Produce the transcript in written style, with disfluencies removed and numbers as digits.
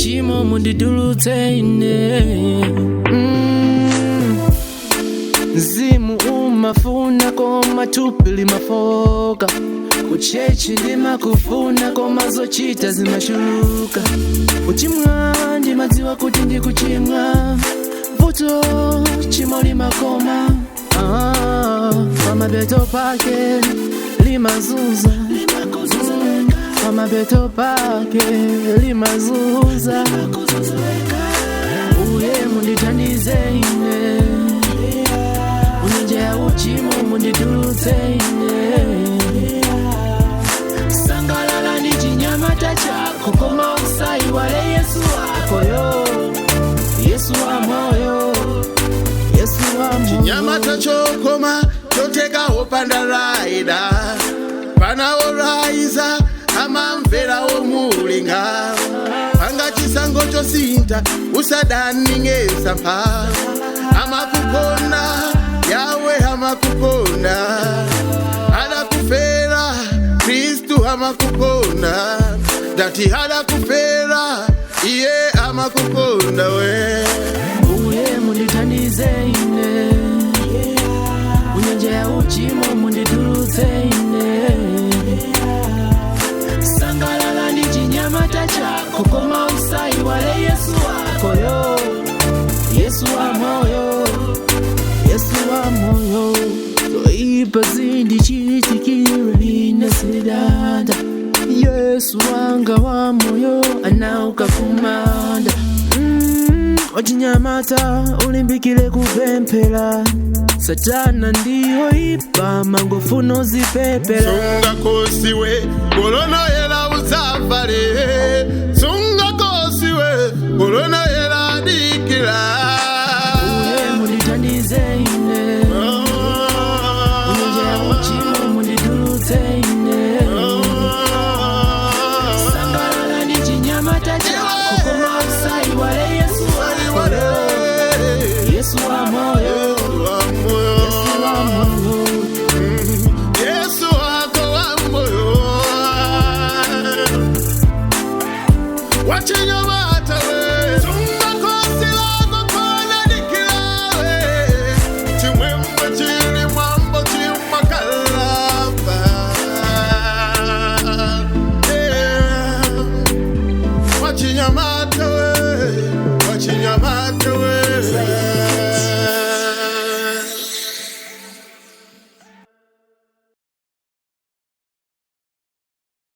uchimo munditulutse ine. Mzimu umafuna koma thupi limafoka. Ku church ndimakufuna koma zochita zimachuluka. Kuchimwa ndimadziwa kuti ndikuchimwa, vuto chimo limakoma. Ah, pamapeto pake limazunza. Pamapeto pake limazunza. Uye mundithandize ine, munyanja ya uchimo munditulutse ine. Sangalala ndi chinyamata chako koma usaiwale Yesu wakoyo, Yesu wa moyo, Yesu wa moyo. Chinyamata chokoma chotekawo pandaraida panawo raiza amamverawo mulinga panga chisango chosinta usadaningesa mpa amakukona yawe amakukona adakufera Kristu amakukona dati adakufera iye amakukona we. Uye mundithandize ine, munyanja ya uchimo munditulutse ine. Sangalala ndi chinyamata chako koma usaiwale Yesu wakoyo, Yesu wa moyo, Yesu wa moyo. Zoipa zindichitikire ine sindidanda, Yesu wanga wa moyo anauka kumanda. Wachinyamata ulimbikile kupemphera, Satana ndiyo ipa mangofuna uzipepera. Sunga kosiwe korona yela usafare, sunga kosiwe korona.